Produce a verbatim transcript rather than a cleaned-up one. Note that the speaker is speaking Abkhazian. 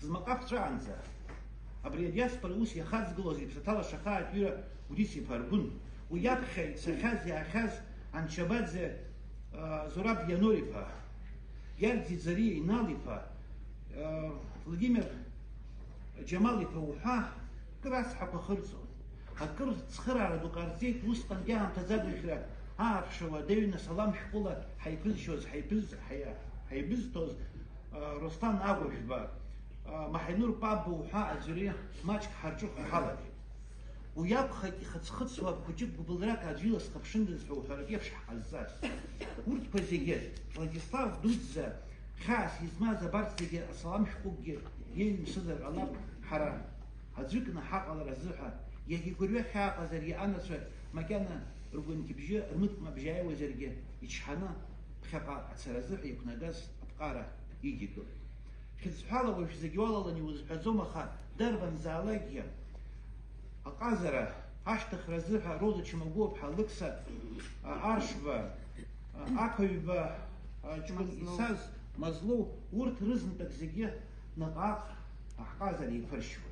Змаҟа ԥҵәаанӡа абри адиаспора ус иахаҵгылоз иԥсаҭа лаша ахааҭҩыра Гәдис-иԥа Аргәын, уи иаԥхьа ицахьаз-иаахьаз Анчабаӡе, а, Зураб Ианор-иԥа, Гьаргь Ӡиӡариа Инал-иԥа, а, Владимир Џьамал-иԥа уҳәа кыр ацҳақәа хырҵон. Акыр цхыраара ду ҟарҵеит, усҟангьы аамҭазы агәаӷьра ааԥшра уадаҩны асалам шәҟәыла ҳаиԥызшьоз, ҳаиԥыз-, ҳаи-, ҳаибызҭоз, а, Руслан Агәажәба, а, Маҳинур Пабба уҳәа аӡәырҩы маҷк ҳарҿыхо ҳалагеит. Уи акәхеит ихыҵ-хыҵуа хәыҷык гәыбылрак аӡә иласхыԥшындаз ҳәа уҳәаратә еиԥш ҳҟазҵаз. Урҭқәа зегьы, Владислав дуӡӡа, хьаас измаз абарҭ зегьы асалам шәҟәыкгьы иеиҩымсызар ҟалап, ҳара аӡәыкны ҳаҟалар азыҳәа, иагьа игәырҩа хьааҟазаргьы анацәа макьана ргәынқьбжьы рмыткәмабжьы ааиуазаргьы ичҳаны ԥхьаҟа ацара азыҳәа иқәнагаз аԥҟара идикылеит. Хьыӡҳәала уажә зегь уалалан иузҳәаӡом, аха дарбанзаалакгьы аҟазара ашьҭыхра азыҳәа Роза Чмагәлоуԥҳа Лықса, а, Аршба, а, Аԥаҩба, а, ҷкәын Мазлоу. Исаз, Мазлоу, урҭ рызнапык зегьы наҟ-ааҟ ҳҟазара еиԥыршьуан.